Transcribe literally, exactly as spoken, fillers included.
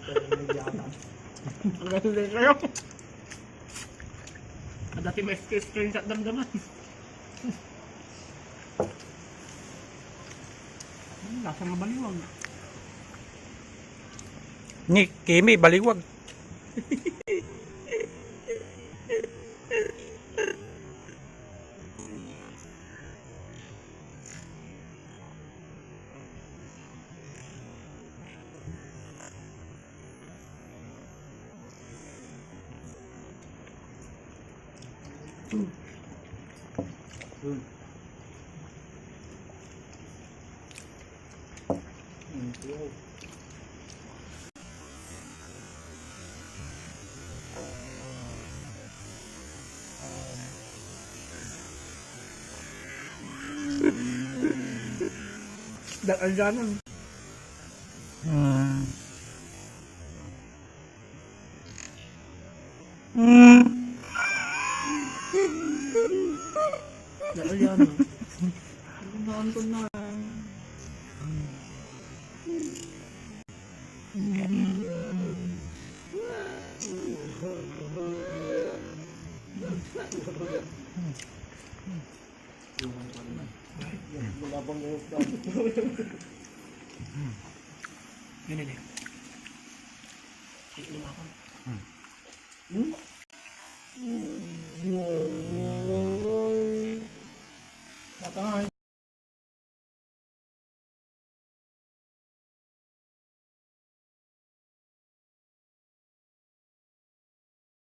Ang galing kayo. Ang dati may screenshot damdaman. Hmm, lasa nga baliwag. Ni Kimi, baliwag. Daan dyan. Hmm. Hmm. Daan dyan. Ang ko na. Yun, yun, yun. Iinom ako. Hmm?